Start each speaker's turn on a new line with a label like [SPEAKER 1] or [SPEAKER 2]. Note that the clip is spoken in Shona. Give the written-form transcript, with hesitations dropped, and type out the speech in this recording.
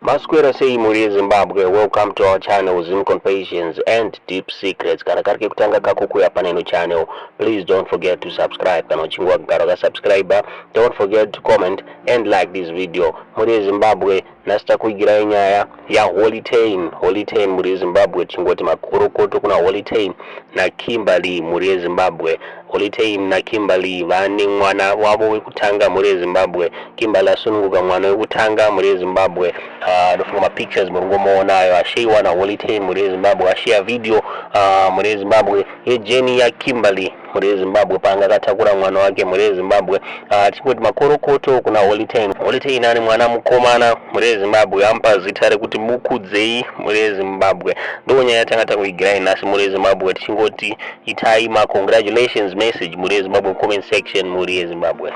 [SPEAKER 1] Maswera sei mhuri yeZimbabwe, welcome to our channel Zim Confessions and Deep Secrets. Kana kari kekutanga kako kuuya pane ino channel, please don't forget to subscribe. Kana uchinge wagara wakasubscribe, don't forget to comment and like this video. Mhuri yeZimbabwe, nhasi takuigirai nyaya yaHoly Ten. Holy Ten mhuri yeZimbabwe, tichingoti makorokoto kuna Holy Ten naKimberly mhuri yeZimbabwe. Holy Ten naKimberly vane mwana wavo wekutanga mhuri yeZimbabwe. Kimberly asununguka mwana wekutanga mhuri yeZimbabwe. Ndofunga mapictures muri ngomuonayo asharewa naHoly Ten mhuri yeZimbabwe, ashare video mhuri yeZimbabwe yejourney yaKimberly mhuri yeZimbabwe paanga akatakura mwana wake mhuri yeZimbabwe. Tichingoti makorokoto kuna Holy Ten. Holy Ten ane mwana mukomana mhuri yeZimbabwe, amupa zita rekuti Mukudzei mhuri yeZimbabwe. Ndo nyaya yatanga takuigirai nhasi mhuri yeZimbabwe, tichingoti itai macongratulations message mhuri yeZimbabwe, comment section mhuri yeZimbabwe.